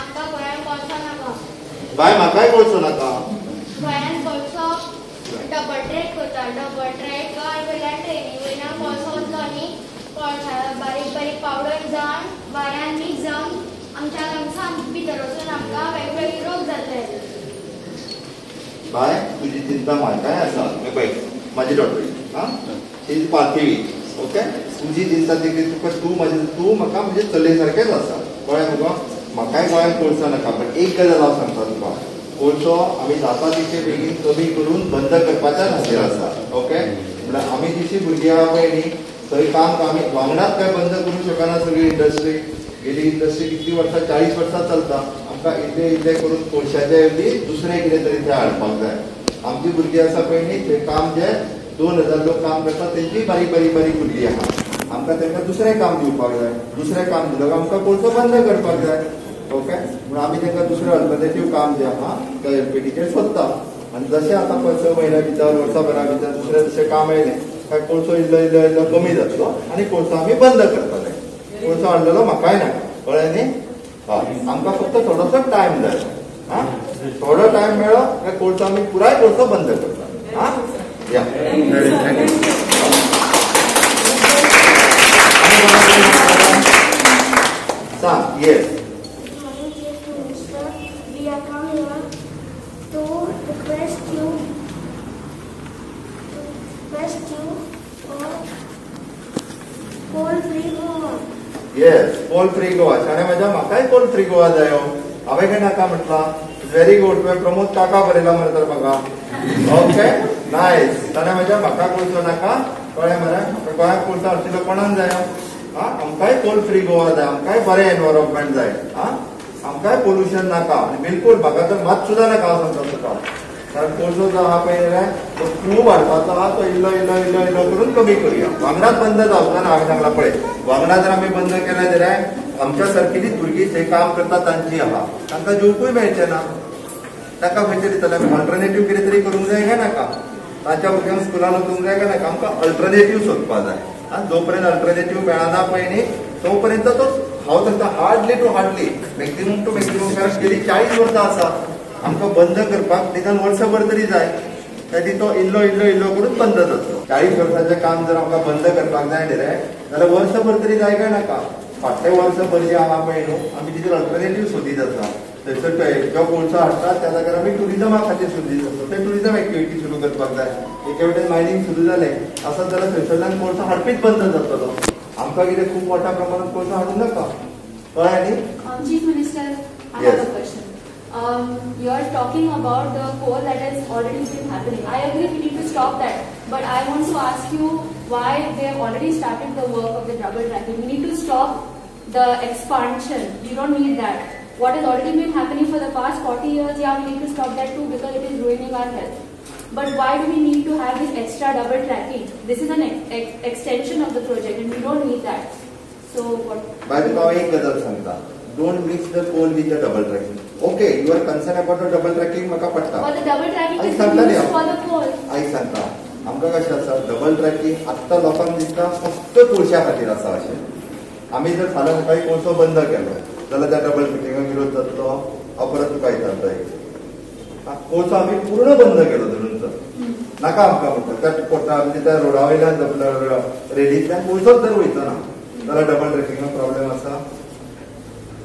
आमकां गोंयांत कोळसो नाका. बाय म्हाकाय कोळसो नाका. गोंयांत कोळसो डबल ट्रॅक करता. डबल ट्रॅक वयल्यान ट्रेनी वयल्यान कोळसो वतलो न्ही, कोळसा बारीक बारीक पावडर जावन वाऱ्यान मिक्स जावन आमच्या लंग्सान भितर वचून आमकां वेगवेगळे रोग जातले. बाय तुजी चिंता म्हाकाय आसा. पळय म्हाजी डॉटर आं शी is Parthivi. Okay, तुजी चिंता ती तुका तूं म्हाजी तूं म्हाका म्हणजे चलये सारकेंच आसा. कळ्ळें मुगो? म्हाकाय गोंयांत कोळसो नाका. बट एक गजाल हांव सांगता तुका, कोळसो आमी जाता तितके बेगीन कमी करून बंद करपाच्या खातीर आसा. ओके, म्हणल्यार आमी जशी भुरगीं आहा पळय न्ही थंय काम आमी वांगडाच काय बंद करूंक शकना. सगळी इंडस्ट्री गेली, इंडस्ट्री कितली वर्सां, 40 वर्सां चलता. आमकां इल्ले इल्ले करून कोळशाच्या ऐवजी दुसरें कितें तरी थंय हाडपाक जाय. आमची भुरगीं आसा पळय न्ही थंय काम जे 2000 लोक काम करतात तेंची बारीक बारीक बारीक भुरगीं आहा. आमकां तांकां दुसरें काम दिवपाक जाय. दुसरें काम दिलं आमकां कोळसो बंद करपाक जाय. ओके, म्हणून आमी तांकां दुसरें अल्टरनेटीव काम जें आहा त्या एलपीटीचेर सोदता. आनी जशें आतां पळय 6 म्हयन्या भितर वर्साभरा भितर दुसरें जशें काम आयलें काय कोळसो इल्लो इल्लो इल्लो कमी जातलो आनी कोळसो आमी बंद करतले. कोळसो हाडलेलो म्हाकाय ना. कळ्ळें न्ही? हय, आमकां फक्त थोडोसो टायम जाय. आं, थोडो टायम मेळ्ळो काय कोळसो आमी पुराय कोळसो बंद करता. आं, या thank you. सांग. Yes. We are come here to request you for coal free Goa. Yes, coal free Goa. शाणे म्हाज्या म्हाकाय कोल फ्री गोवा जायो. हांवें काय नाका म्हटलां. Very good. तुवें प्रमोद काका बरयला मरे तर म्हाका. Okay, nice. ताणें म्हाज्या म्हाका कोळसो नाका. कळ्ळें मरे? म्हाका गोंयांत कोळसो हाडशिल्लो कोणाक जायो? आं, आमकांय कोल फ्री गोवा जाय. आमकांय बरें एनवायरमेंट जाय. आं, आमकांय पोल्युशन नाका. आनी बिलकूल म्हाका तर मात सुद्दां नाका. हांव सांगता तुका, कारण कोळसो जो आहा पळय न्ही तो खूब हाडपाचो आहा. तो इल्लो इल्लो इल्लो इल्लो करून कमी करुया. वांगडाच बंद जावचो ना. हांवें सांगलां पळय, वांगडा जर आमी बंद केलें जाल्यार आमच्या सारकेलीच भुरगीं थंय काम करता तांची आहा, तांकां जेवपूय मेळचें ना. तांकां खंयचें दितलें? आमी अल्टरनेटीव कितें तरी करूंक जाय काय नाका? तांच्या भुरग्यांक स्कुलान वचूंक जाय काय नाका? आमकां अल्टरनेटीव सोदपाक जाय. आनी जो पर्यंत अल्टरनेटीव मेळना पळय न्ही तो पर्यंत तो हांव सांगता hardly to hardly, maximum to maximum. कारण गेली 40 वर्सां आसा आमकां बंद करपाक निदान वर्सभर तरी जाय. ताची तो इल्लो इल्लो इल्लो करून बंद जातलो. 40 वर्सांचें काम जर आमकां बंद करपाक जाय न्ही रे जाल्यार वर्सभर तरी जाय काय नाका? फाटले वर्सभर जें आहा पळय न्हू आमी तिचेर अल्टरनेटीव सोदीत आसा. थंयसर जो कोळसो हाडटा त्या जाग्यार आमी ट्युरिजमा खातीर सोदीत आसा. थंय ट्युरिजम एक्टिविटी सुरू करपाक जाय. एके वटेन मायनींग सुरू जालें आसत जाल्यार थंयसरल्यान कोळसो हाडपीच बंद जातलो. आमकां कितें खूब मोठ्या प्रमाणात कोळसो हाडूं नाका. कळ्ळें न्ही? Chief Minister, I have a question. You are talking about the coal that has already been happening. I agree we need to stop that, but I want to ask you why they have already started the work of the double tracking. We need to stop the expansion. You don't need that. What has already been happening for the past 40 years, yeah, we need to stop that too because it is ruining our health. But why do we need to have this extra double tracking? This is an extension of the project and we don't need that. So what? By the way, एक गजाल सांगता, don't mix the coal with the double tracking. Okay, you are concerned about the double tracking, म्हाका पडटा. But the double tracking is used for the coal. आयक सांगता, आमकां कशें आसा, डबल ट्रॅकिंग आत्तां लोकांक दिसता फक्त कोळशा खातीर आसा अशें. आमी जर फाल्यां सकाळीं कोळसो बंद केलो जाल्यार त्या डबल ट्रॅकिंगाक विरोध जातलो. हांव परत तुका विचारता एक, कोळसो आमी पूर्ण बंद केलो धरून चल नाका आमकां म्हणटा, त्या पोटा म्हणजे त्या रोडा वयल्यान रेलींतल्यान कोळसोच जर वयचो ना जाल्यार डबल ट्रॅकिंगाक प्रॉब्लेम आसा.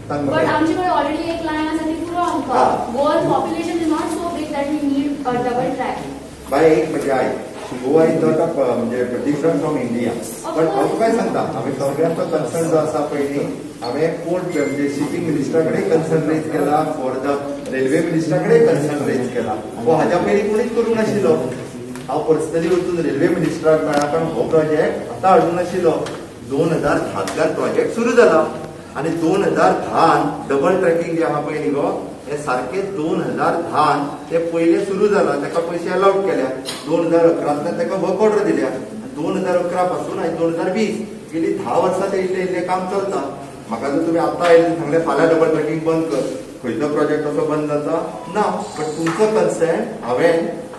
बट आमचे कडेन ऑलरेडी एक लायन आसा ती पुरो आमकां. Goa's population is not so big that we need a double track. बाय एक म्हणजे आयक, गोवा is not अ म्हणजे डिफरंट फ्रॉम इंडिया. बट हांव तुका सांगता, हांवें सगळ्यांचो कन्सर्न जो आसा पळय न्ही, हांवें पोर्ट म्हणजे शिपींग मिनिस्टरा कडेन कन्सर्न रेज केला, फॉर the railway मिनिस्टरा कडेन कन्सर्न रेज केला. हो हाज्या पयलीं कोणीच करूंक नाशिल्लो. हांव पर्सनली वचून रेल्वे मिनिस्टराक मेळ्ळा, कारण हो प्रोजेक्ट आतां हाडूंक नाशिल्लो. 2010 प्रोजेक्ट सुरू जाला आनी 2010 डबल ट्रॅकिंग जें आहा पळय न्ही गो, हे सारके 2010 ते पयले सुरू जाला. ताका पयशे अलाउड केल्या. 2011 ताका वर्क ऑर्डर दिल्या. 2011 पासून आनी 2020 गेली 10 वर्सां ते इल्लें इल्लें काम चलता. म्हाका जर तुमी आतां आयले सांगलें फाल्यां डबल ट्रॅकिंग बंद कर, खंयचो प्रोजेक्ट असो बंद जाता ना. बट तुमचो कन्सर्न हांवें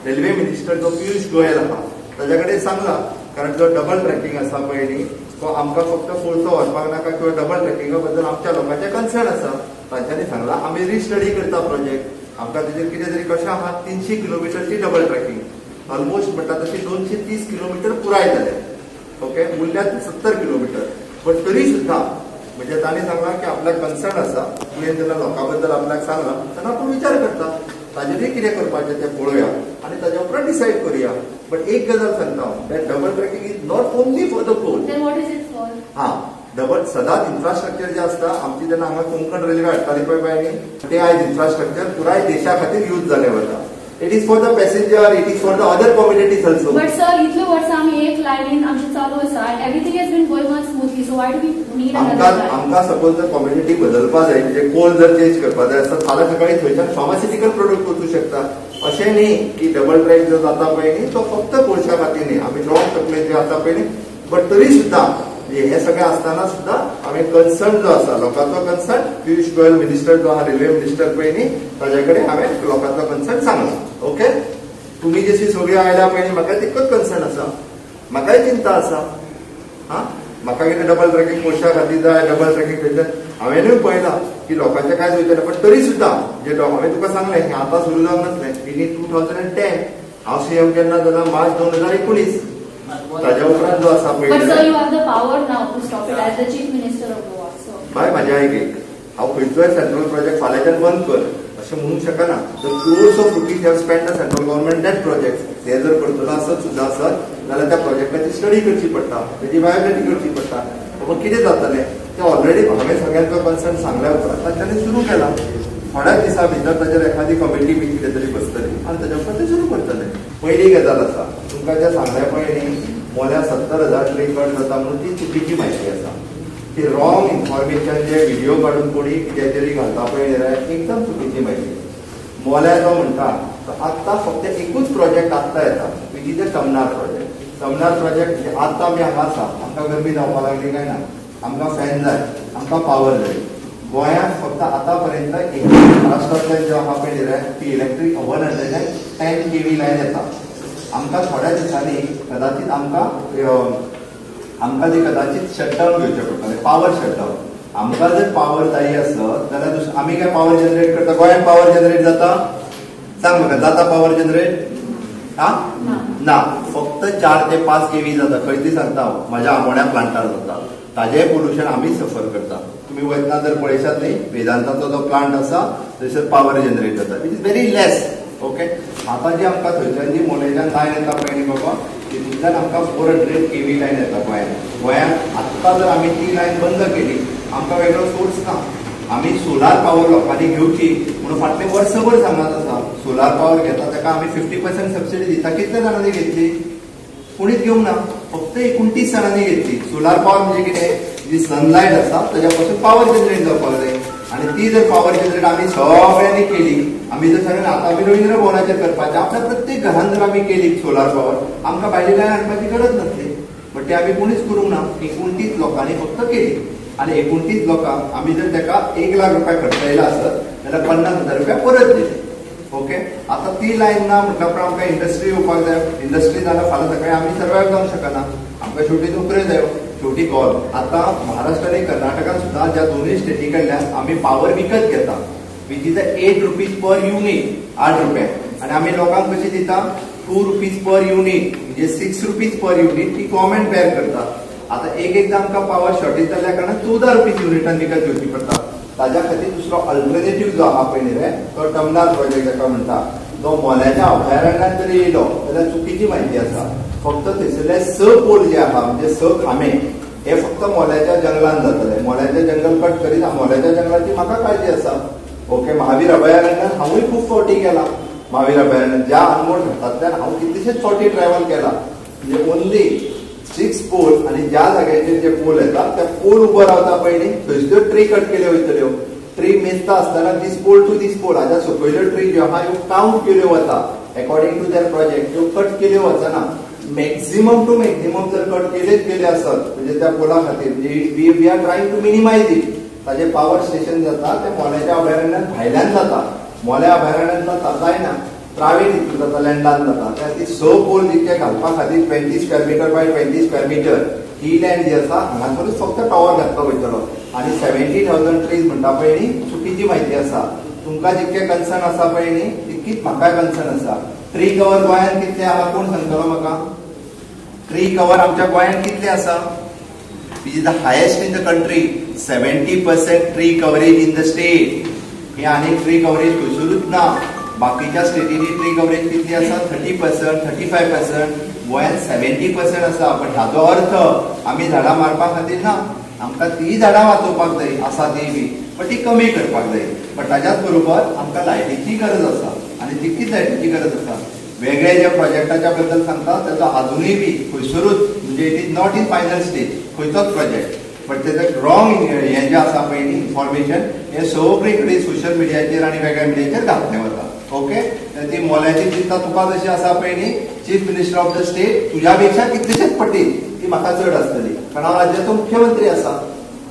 रेल्वे मिनिस्टर जो पियुष गोयल आहा ताज्या कडेन सांगला, कारण जो डबल ट्रॅकिंग आसा पळय न्ही सो आमकां फक्त कोळसो व्हरपाक नाका किंवा डबल ट्रॅकिंगा बद्दल आमच्या लोकांचें कन्सर्न आसा. तांच्यांनी सांगलां आमी रिस्टडी करता प्रोजेक्ट. आमकां तेजेर कितें तरी कशें आहा 300 किलोमिटरची डबल ट्रॅकिंग ऑलमोस्ट म्हणटा तशी 230 किलोमिटर पुराय जाले. ओके, उरल्यात 70 किलोमिटर. बट तरी सुद्दां म्हणजे तांणी सांगलां की आपल्याक कन्सर्न आसा. तुवें जेन्ना लोकां बद्दल आपल्याक सांगलां तेन्ना आपूण विचार करता ताजेरूय कितें करपाचें तें पळोवया आनी ताज्या उपरांत डिसायड करुया. बट एक गजाल सांगता हांव, that double tracking is not only for the coal. हा, डबल सदांच इन्फ्रास्ट्रक्चर जे आसता आमची जेन्ना हांगा कोंकण रेल्वे हाडटाली पळय बाय न्ही, ते आयज इन्फ्रास्ट्रक्चर पुराय देशा खातीर यूज जालें वता. It is for the passenger, it is for the other communities also. But sir, इतले वर्सां आमी एक लायनीन आमचें चालू आसा and everything has been going on smoothly. So why do we need another line? आमकां सपोज जर कम्युनिटी बदलपा जाय, म्हणजे कोल जर चेंज करपा जाय आसत फाल्यां सकाळी थंयच्यान फार्मास्युटिकल प्रोडक्ट वचूं शकता. अशें न्ही की डबल ट्रॅक जो जाता पळय न्ही तो फक्त कोळशा खातीर न्ही, आमी रॉंग तकलेन जे आसा पळय न्ही. बट तरी सुद्दां हे सगळें आसतना सुद्दां आमी कन्सर्न जो आसा लोकांचो कन्सर्न, पियुष गोयल मिनिस्टर जो आहा रेल्वे मिनिस्टर पळय न्ही ताजे कडेन हांवें लोकांचो कन्सर्न सांगला. ओके, तुमी जशी सगळी आयल्या पळय न्ही म्हाका तितकोच कन्सर्न आसा, म्हाकाय चिंता आसा. हा, म्हाका कितें डबल ट्रॅकिंग कोळशा खातीर जाय, डबल ट्रॅकिंग खंयच्यान हांवेंनूय पळयलां की लोकांचें कांय वयतलें. पण तरी सुद्दां जे हांवें तुका सांगलें हें आतां सुरू जावंक नासलें. इन 2010 हांव सीएम केन्ना जाला, मार्च 2019. ताज्या उपरांत जो आसा पळय. बाय म्हाजें आयक एक, हांव खंयचोय सेंट्रल प्रोजेक्ट फाल्यांच्यान बंद कर अशें म्हणूंक शकना. The crores of rupees have spend the central government that project. ते जर करतलो आसत सुद्दां आसत जाल्यार त्या प्रोजेक्टाची स्टडी करची पडटा, तेजी वायबिलिटी करची पडटा. पूण कितें जातलें तें ऑलरेडी हांवें सगळ्यांचो कन्सर्न सांगल्या उपरांत तांच्यांनी सुरू केला. थोड्या दिसां भितर ताजेर एखादी कमिटी बी कितें तरी बसतली आनी ताज्या उपरांत ते सुरू करतले. पयली गजाल आसा तुमकां जें सांगलें पळय न्ही मोल्यार 70,000 ट्री कट जाता म्हणून ती चुकीची म्हायती आसा. ती रॉंग इन्फॉर्मेशन जे व्हिडिओ काडून कोणी कितें तरी घालता पळय एकदम चुकीची म्हायती. मोल्या जो म्हणटा तो आत्तां फक्त एकूच प्रोजेक्ट आत्तां येता, which is the Tamnar project. Tamnar project म्हणजे आत्तां आमी हांगा आसा, आमकां गरमी जावपाक लागली काय ना, आमकां फॅन जाय, आमकां पावर जाय. गोंयांत फक्त आतां पर्यंत एक महाराष्ट्रांतल्यान जो आहा पळय ती इलेक्ट्रीक 110 kV line येता. आमकां थोड्या दिसांनी कदाचित आमकां आमकां ते कदाचित शटडावन घेवचें पडटलें, पावर शटडावन. आमकां जर पावर जाय आसत जाल्यार आमी काय पावर जनरेट करता? गोंयांत पावर जनरेट जाता? सांग म्हाका, जाता पावर जनरेट? हा ना, फक्त 4 ते 5 kV जाता. खंय ती सांगता हांव, म्हाज्या आमोण्या प्लांटार जाता. ताजें पोल्युशन आमी सफर करता. तुमी वयतना जर पळयशात न्ही वेदांताचो जो प्लांट आसा थंयसर पावर जनरेट जाता, which is very less. Okay, आतां जी आमकां थंयच्यान जी मोलेच्यान लायन येता पळय न्ही बाबा, तितूंतल्यान आमकां 400 kV line येता गोंयांत. गोंयांत आत्तां जर आमी ती लायन बंद केली आमकां वेगळो सोर्स ना. आमी सोलार पावर लोकांनी घेवची म्हणून फाटले वर्सभर सांगत आसा. सोलार पावर घेता ताका आमी 50% सबसिडी दिता. कितल्या जाणांनी घेतली? कोणीच घेवंक ना, फक्त 29 जाणांनी घेतली. सोलार पावर म्हणजे कितें? जी सनलायट आसा ताज्या पासून पावर जनरेट जावपाक जाय आनी ती जर पावर जनरेट आमी सगळ्यांनी केली, आमी जर सांगलें आतां आमी रवींद्र भवनाचेर करपाचें, आपल्या प्रत्येक घरान जर आमी केली सोलार पावर आमकां भायली लायन हाडपाची गरज नासली. बट ते आमी कोणीच करूंक ना, 29 लोकांनी फक्त केली. आनी 29 लोकांक आमी जर ताका 1 लाख रुपया खर्च येयला आसत जाल्यार 50,000 रुपया परत दिले. ओके, आतां ती लायन ना म्हटल्या उपरांत आमकां इंडस्ट्री येवपाक जाय. इंडस्ट्री जाल्यार फाल्यां सकाळी आमी सर्वायव जावंक शकना, आमकां शेवटी नोकऱ्यो जायो. शेवटी गोल आतां महाराष्ट्र आनी कर्नाटकान सुद्दां ज्या दोनूय स्टेटी कडल्यान आमी पावर विकत घेता, which is 8 rupees per unit, 8 रुपये. आनी आमी लोकांक कशी दिता? 2 रुपीज पर युनीट, म्हणजे 6 रुपीज पर युनीट ती गव्हर्मेंट बेर करता. आतां एक एकदां आमकां पावर शॉर्टेज जाल्ल्या कारणान 14 रुपीज युनिटान विकत घेवची पडटा. ताज्या खातीर दुसरो अल्टरनेटीव जो आहा पळय न्ही रे, तो टमनार प्रोजेक्ट जाका म्हणटा, जो मोल्याच्या अभयारण्यात जरी येयलो जाल्यार चुकीची म्हायती आसा. फक्त थंयसरले 6 पोल जे आहा म्हणजे 6 खांबे हे फक्त मोल्याच्या जंगलान जातले. मोल्याचें जंगल कट करीत, मोल्याच्या जंगलाची म्हाका काळजी आसा. ओके, महावीर अभयारण्यात हांवूय खूब फावटी गेला. महावीर अभयारण्यात ज्या अनमोड घाटांतल्यान हांव कितलेशेच फावटी ट्रॅव्हल केला. म्हणजे ओन्ली 6 पोल आनी ज्या जाग्याचेर जे पोल येता त्या पोल उबो रावता पळय न्ही थंयसल्यो ट्री कट केल्यो वयतल्यो. ट्री मेजता आसतना this pole to this pole हाज्या सकयल्यो ट्री ज्यो आहा ह्यो कावंट केल्यो वता एकोर्डिंग टू there project. त्यो कट केल्यो वचना. मॅक्झिमम टू मॅक्झिमम जर कट केलेच गेले आसत म्हणजे त्या पोला खातीर, म्हणजे we are trying to minimise it. ताजें पावर स्टेशन जाता तें मोल्याच्या अभयारण्यात भायल्यान जाता, मोल्या अभयारण्यात जायना. प्रायव्हेट हितून जाता, लँडान जाता. त्या खातीर 6 पोल जितके घालपा खातीर 20 square metre by 20 square metre he land जी आसा हांगासरूच फक्त टॉवर घातलो वयतलो. आनी 70,000 ट्रीज म्हणटा पळय न्ही, चुकीची म्हायती आसा. तुमकां जितके कन्सर्न आसा पळय न्ही तितकीच म्हाकाय कन्सर्न आसा. ट्री कवर गोंयांत कितले आहा कोण सांगतलो म्हाका? ट्री कवर आमच्या गोंयांत कितले आसा? Which is the highest in the country, 70% tree coverage in the state. हे आनी ट्री कवरेज खंयसरूच ना. बाकीच्या स्टेटींनी ट्री कवरेज कितली आसा? 30%, 35%. गोंयांत 70% आसा. पण हाजो अर्थ आमी झाडां मारपा खातीर ना, आमकां ती झाडां वाचोवपाक जाय आसा ती बी, पण ती कमी करपाक जाय. पण ताज्याच बरोबर आमकां लायटीची गरज आसा आनी तितकीच लायटीची गरज आसा. वेगळे जे प्रोजेक्टाच्या बद्दल सांगता ताजो आजुनूय बी खंयसरूच म्हणजे it is not in final stage खंयचोच प्रोजेक्ट. पण तेजो रॉंग हें जें आसा पळय न्ही इन्फॉर्मेशन, हें सगळे कडेन सोशल मिडियाचेर आनी वेगळ्या मिडियाचेर घातलें वता. ओके, ती मोल्याची चिंता तुका जशी आसा पळय न्ही, chief minister of the state तुज्या पेक्षा कितलेशेच पटी ती म्हाका चड आसतली, कारण हांव राज्याचो मुख्यमंत्री आसा.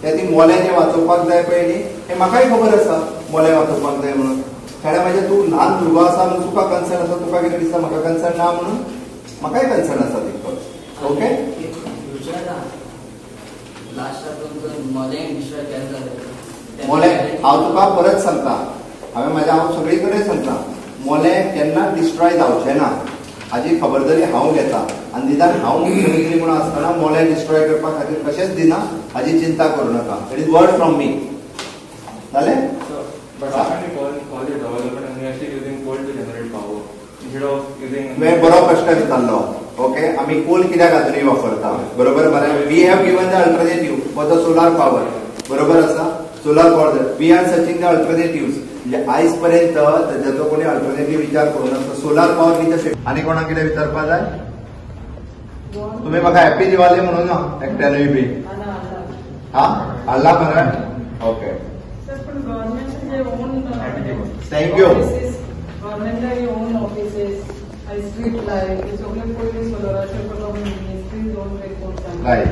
त्या ती मोल्या जें वाचोवपाक जाय पळय न्ही हें म्हाकाय खबर आसा, मोल्या वाचोवपाक जाय म्हणून. कारण म्हणजे तूं ल्हान भुरगो आसा म्हणून तुका कन्सर्न आसा, तुका कितें दिसता म्हाका कन्सर्न ना म्हणून म्हाकाय कन्सर्न आसा तितकोच. ओके, मोले हांव तुका परत सांगता, हांवें म्हाज्या हांव सगळी कडेन सांगता, मोले केन्ना डिस्ट्रॉय जावचें ना हाजी खबरदारी हांव घेता. आनी निदान हांव मुख्यमंत्री म्हणून आसतना मोले डिस्ट्रॉय करपा खातीर कशेंच दिना हाजी चिंता करूं नाका. It is word from me. जालें? But how can we call it development and we are still using coal to generate power instead of using? तुवें बरो प्रश्न विचारलो. ओके, आमी कोल कित्याक अजुनूय वापरता? बरोबर मरे, we have given the alternative for the solar power. बरोबर आसा, solar power we are searching the alternatives. म्हणजे आयज पर्यंत ताजो कोणी अल्टरनेटिव्ह विचार करूं नासता. सोलार पावर कितें? आनी कोणाक कितें विचारपा जाय? तुमी म्हाका हॅपी दिवाली म्हणून ना एकट्यानूय बी हा हाडला मरे. Okay, thank you. गव्हर्नमेंटाचे own offices आनी स्ट्रीट लायट हे सगळे पयलीं सोलराचेर करप मिनिस्ट्रीज ओन रेस्पॉन्सिबिलिटी. रायट,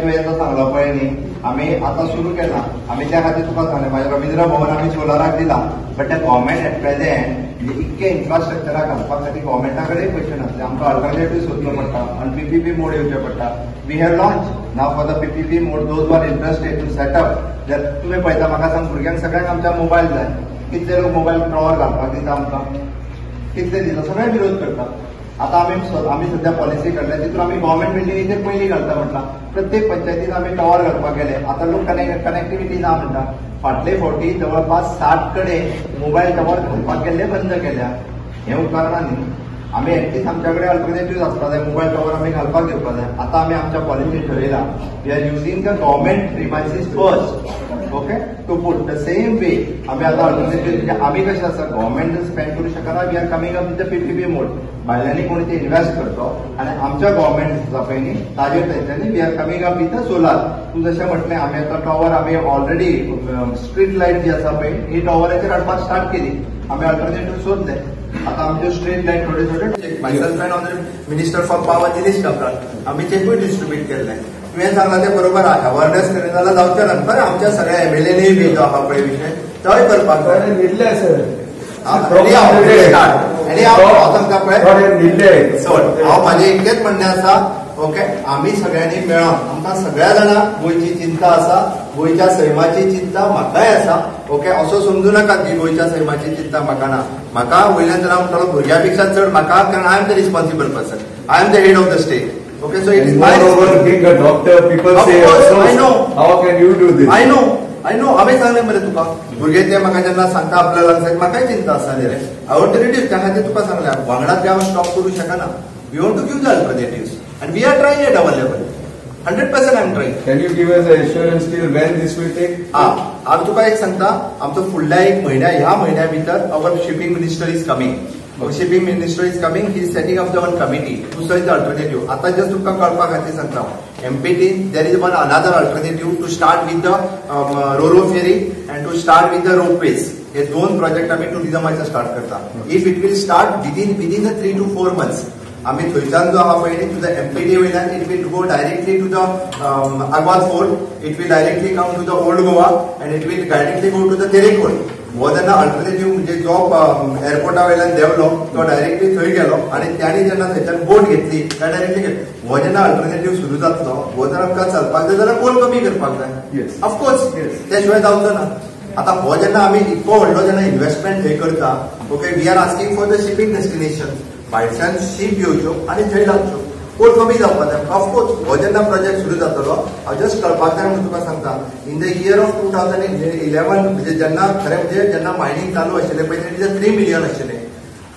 तुवें तो सांगलो पळय न्ही, आमी आतां सुरू केला. आमी त्या खातीर तुका सांगलें, म्हाज्या रवींद्र भवन आमी सोलाराक दिला, बट ते गव्हर्मेंट एट प्रेझेंट म्हणजे इतके इन्फ्रास्ट्रक्चराक घालपा खातीर गव्हर्मेंटा कडेन पयशे नासले. आमकां अल्टरनेटिव्ह सोदचो पडटा आनी पीपीपी मोड येवचें पडटा. We have launch now for the PPP mode, those are interested to set up. जर तुमी पळयता म्हाका सांग, भुरग्यांक सगळ्यांक आमच्या मोबायल जाय, कितले लोक मोबायल टॉवर घालपाक दिता आमकां, कितले दिता, सगळे विरोध करता. आतां आमी सद्या पॉलिसी काडल्या तितून आमी गव्हर्मेंट बिल्डिंगेचेर पयलीं घालता म्हटलां, प्रत्येक पंचायतीन आमी टॉवर घालपाक गेले. आतां लोक कनेक्टिविटी ना म्हणटा. फाटले फावटी जवळपास 60 कडेन मोबायल टॉवर घालपाक गेल्ले बंद केल्या. हें उपकारना न्ही. आमी एटलीस्ट आमच्या कडेन अल्टरनेटिव्ह आसपा जाय, मोबायल टॉवर आमी घालपाक दिवपा जाय. आतां आमी आमच्या पॉलिसीन ठरयला, we are using the government premises first. Okay, to put the same way आमी आतां अल्टरनेटिव्ह म्हणजे आमी कशें आसा, गव्हर्मेंट स्पेंड करूं शकना, we are coming up with the PPP mode. भायल्यांनी कोणी ते इन्व्हेस्ट करतो आनी आमच्या गव्हर्मेंट आसा पळय न्ही ताजेर तेंच्यांनी we are coming up with the solar. तूं जशें म्हटलें, आमी आतां टॉवर आमी ऑलरेडी स्ट्रीट लायट जी आसा पळय ही टॉवराचेर हाडपाक स्टार्ट केली. आमी अल्टरनेटिव्ह सोदले. आतां आमच्यो स्ट्रीट लायट थोडे थोडे myself and honourable minister for power Nilesh Cabral आमी चेकूय डिस्ट्रिब्यूट केल्ले. तुवें सांगलां तें बरोबर आहा, अवेरनेस करीत जाल्यार जावचें ना. बरें, आमच्या सगळ्या एमएलएनी बी जो आहा पळय विशय तोय करपाक जाय. हांव तांकां पळय सोड, हांव म्हाजें इतकेंच म्हणणें आसा. ओके, आमी सगळ्यांनी मेळोन आमकां सगळ्या जाणांक गोंयची चिंता आसा, गोंयच्या सैमाची चिंता म्हाकाय आसा. ओके, असो समजू नाका की गोंयच्या सैमाची चिंता म्हाका ना. म्हाका वयल्यान जाल्यार म्हणटालो भुरग्यां पेक्षा चड म्हाका, कारण I am the responsible person, I am the head of the state. Okay, so it is my being a doctor, people say, I know how can you do this. I know, I know. हांवें सांगलें मरे तुका, भुरगे ते म्हाका जेन्ना सांगता आपल्या लग्नाक म्हाकाय चिंता आसा न्ही रे. I want to reduce, त्या खातीर तुका सांगलें वांगडा ते हांव स्टॉप करूं शकना. We want to give the alternatives and we are trying at our level. 100% I am trying. Can you give us an assurance till when this will take? हांव तुका एक सांगता, आमचो फुडल्या एक म्हयन्या, ह्या म्हयन्या भितर our shipping minister is coming. Shipping minister is coming, he is setting up the one committee to search the alternative. आतां जस्ट तुमकां कळपा खातीर सांगता, MPT there is one another alternative to start with the roro ferry and to start with the ropeways. हे दोन project आमी टुरिजमाचे start करता. If it will start within the 3 to 4 months, आमी थंयच्यान जो आहा पळय न्ही to the MPT वयल्यान it will go directly to the Aguada fort, it will directly come to the old Goa and it will directly go to the Terekhol. हो जेन्ना alternative म्हणजे जो एअरपोर्टा वयल्यान देंवलो तो डायरेक्टली थंय गेलो आनी ताणी जेन्ना थंयच्यान बोट घेतली त्या डायरेक्टली गेलो. हो जेन्ना अल्टरनेटीव सुरू जातलो हो जर आमकां चलपाक जाय जाल्यार कोल कमी करपाक जाय. ऑफकोर्स त्या शिवाय जावचो ना. आतां हो जेन्ना आमी इतको व्हडलो जेन्ना इन्व्हेस्टमेंट थंय करता, okay, we are asking for the shipping destination, भायरच्यान शीप येवच्यो आनी थंय लागच्यो, कोल कमी जावपाक जाय. ऑफकोर्स हो जेन्ना प्रोजेक्ट सुरू जातलो, हांव जस्ट कळपाक जाय म्हणून तुका सांगता, इन the year of 2011 म्हणजे जेन्ना खरें म्हणजे जेन्ना मायनींग चालू आशिल्लें पळय तेन्ना 3 मिलियन आशिल्लें,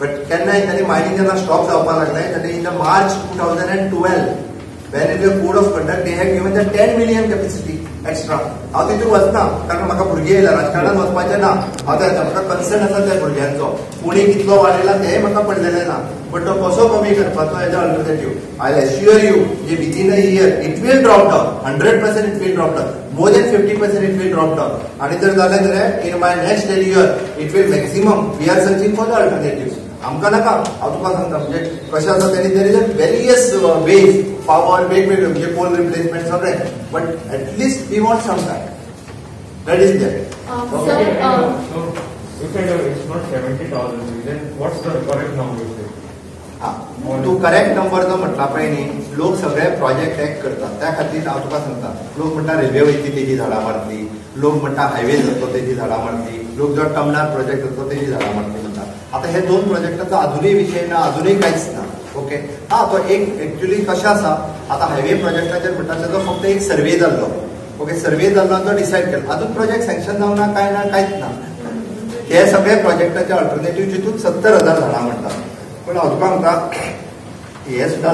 बट केन्ना तांणी मायनींग जेन्ना स्टॉप जावपाक लागलें तेन्ना in the March 2012 when in the code of conduct they have given the 10 million capacity extra. हांव तितून वचना कारण म्हाका भुरगीं येयला, राजकारणान वचपाचें ना. हांव त्या म्हाका कन्सर्न आसा त्या भुरग्यांचो, कोणी कितलो वाडयला तेंय म्हाका पडलेलें ना, बट तो कसो कमी करपाचो as a alternative. I assure you J within a year it will drop down, 100% it will drop down, more than 50% it will drop down. आनी जर जालें जाल्यार in my next year it will maximum. We are searching for the alternative. आमकां नाका, हांव तुका सांगता म्हणजे कशें आसा तेणी there is a various ways power वेगवेगळे म्हणजे कोल रिप्लेसमेंट सगळें, but at least we want some time that is there. Sir, if it's not 70,000, then what's the correct number? तूं करेक्ट नंबर जो म्हटला पळय न्ही, लोक सगळे प्रोजेक्ट टॅक करतात. त्या खातीर हांव तुका सांगता, लोक म्हणटा रेल्वे वयतली तेजी झाडां मारतली, लोक म्हणटा हायवे जातलो तेजी झाडां मारतली, लोक जो टर्मिनल प्रोजेक्ट जातलो तेजी झाडां मारतली म्हणटा. आतां हे दोन प्रोजेक्टाचो अजुनूय विशय ना, अजुनूय कांयच ना. ओके, हा तो एक एक्चुअली कशें आसा, आतां हायवे प्रोजेक्टाचेर म्हणटा तेजो फक्त एक सर्वे जाल्लो, ओके, सर्वे जाल्लो तो डिसायड केलो, अजून प्रोजेक्ट सँक्शन जावंक ना, कांय ना, कांयच ना. हे सगळे प्रोजेक्टाचे अल्टरनेटीव चितून 70,000 झाडां म्हणटा. पूण हांव तुका सांगता, हे सुद्दां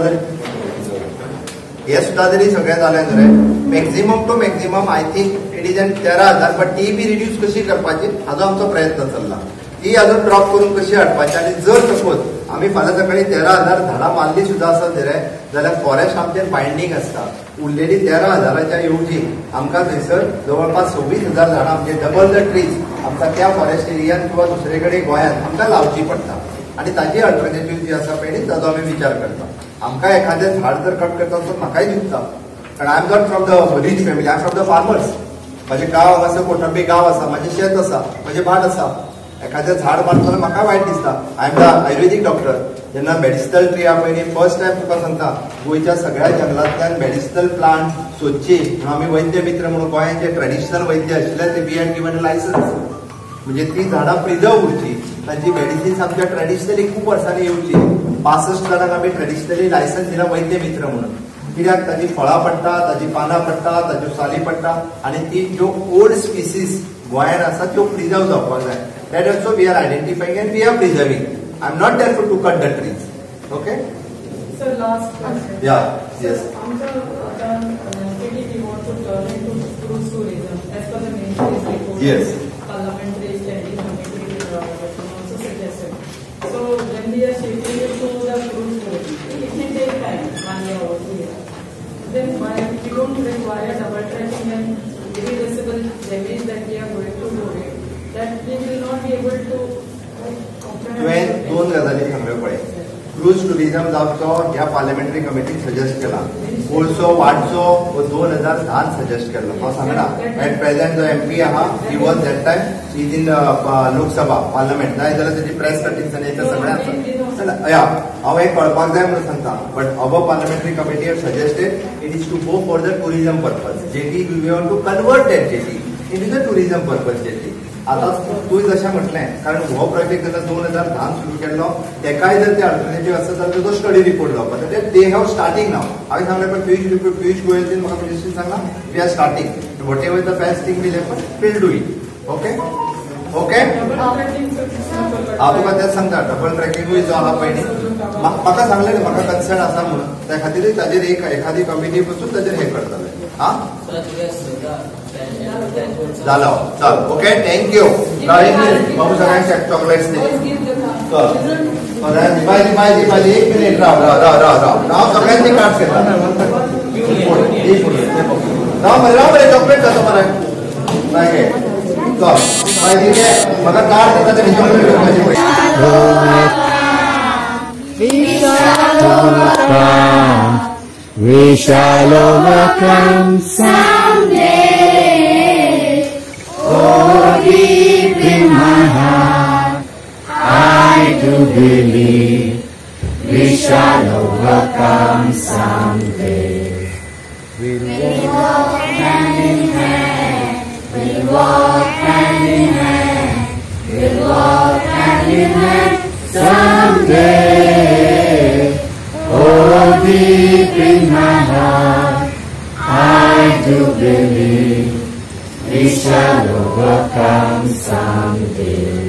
जरी सगळें जालें जाल्यार maximum to maximum I think it is an 13,000, but ती बी रिड्यूस कशी करपाची हाजो आमचो प्रयत्न चल्ला. ती अजून ड्रॉप करून कशी हाडपाची. आनी जर सपोज आमी फाल्यां सकाळी 13,000 झाडां मारली सुद्दां आसत जाल्यार फॉरेस्ट आमचेर बायंडींग आसता. उरलेली 13,000च्या येवजी आमकां थंयसर जवळपास 26,000 झाडां म्हणजे डबल the trees आमकां त्या फॉरेस्ट एरियान किंवा दुसरे कडेन गोंयांत आमकां लावची पडटा. आनी ताजी अल्टरनेटीव जी आसा पळय न्ही ताजो आमी विचार करता. आमकां एखादें झाड जर कट करता तर म्हाकाय दुखता, कारण I am not from the rich family, I am from the farmers. म्हाजें गांव हांगासर कोटंबी गांव आसा, म्हाजें शेत आसा, म्हाजें भाट आसा. एखादें झाड मारतना म्हाका वायट दिसता. I am the Ayurvedic doctor. जेन्ना मेडिसिनल ट्री आहा पळय न्ही, फर्स्ट टायम तुका सांगता, गोंयच्या सगळ्या जंगलांतल्यान मेडिसिनल प्लांट सोदची म्हणून आमी वैद्य मित्र म्हणून गोंयांत जे ट्रेडिशनल वैद्य आशिल्ले ते we had given licence. म्हणजे ती झाडां प्रिजर्व उरची, तांची मेडिसिन्स आमच्या ट्रेडिशनली खूब वर्सांनी येवची. 65 जाणांक आमी ट्रेडिशनली लायसन्स दिला वैद्य मित्र म्हणून, कित्याक ताजी फळां पडटा, ताजी पानां पडटा, ताज्यो साली पडटा आनी ती ज्यो ओल्ड स्पिसीस गोंयांत आसा त्यो प्रिजर्व जावपाक जाय. That also we are identifying and we are preserving. I am not there to cut the trees. Okay sir, last question. Yeah, yes. We want to turn into cruise tourism as per the ministry's report. Yes. Parliamentary standing committee also suggested. So when we are shifting it to the cruise tourism, it may take time, 1 year or 2 years. Then why we don't require double tracking and irreversible damage that we are going to do it, that we will not be able to comprehend. तुवें दोन गजाली सांगल्यो पळय, cruise tourism जावचो ह्या parliamentary कमिटीन suggest केला, कोळसो वाडचो हो 2010 suggest केल्लो. हांव सांगना, एट प्रेझेंट जो एमपी आहा he was that time is in Lok Sabha parliament, जाय जाल्यार तेजी प्रेस कटिंग्स आनी ते सगळें आसा. या हांव हें कळपाक जाय म्हणून सांगता, but our parliamentary committee have suggested it is to go for the tourism purpose. Jetty we want to convert that jetty into the tourism purpose jetty. आतां तूं जशें म्हटलें, कारण हो प्रोजेक्ट जेन्ना 2010 सुरू केल्लो तेकाय जर ते अल्टरनेटीव आसत जाल्यार तेजो स्टडी रिपोर्ट जावपाक जाय. They have starting नाव. हांवें सांगलें पण पियुष गोयलजीन म्हाका मिनिस्ट्रीन सांगलां we are starting, whatever the best thing will happen will do it. Okay okay, हांव तुका तेंच सांगता, डबल ट्रॅकिंगूय जो आहा पळय न्ही, म्हाका सांगलें न्ही म्हाका कन्सर्न आसा म्हणून, त्या खातीरूय ताजेर एक एखादी कमिटी बसून ताजेर हें करतले. हा जालो, चल, ओके, thank you. बाबू सगळ्यांक चॉकलेट्स दी. चल बाय बाय बाय, एक मिनिट राव राव राव राव राव राव, सगळ्यांचे कार्ड्स घेता. राव मरे, राव मरे, चॉकलेट जाता मरे. बाय घे, चल बाय, घे म्हाका कार्ड दिता तेणी चॉकलेट घेवपाची पळय. We shall overcome someday. Oh, deep in my heart, I do believe we shall overcome someday. We'll walk hand in hand, we'll walk hand in hand, we'll walk hand in hand someday. Oh, deep in my heart, I do believe we shall overcome someday.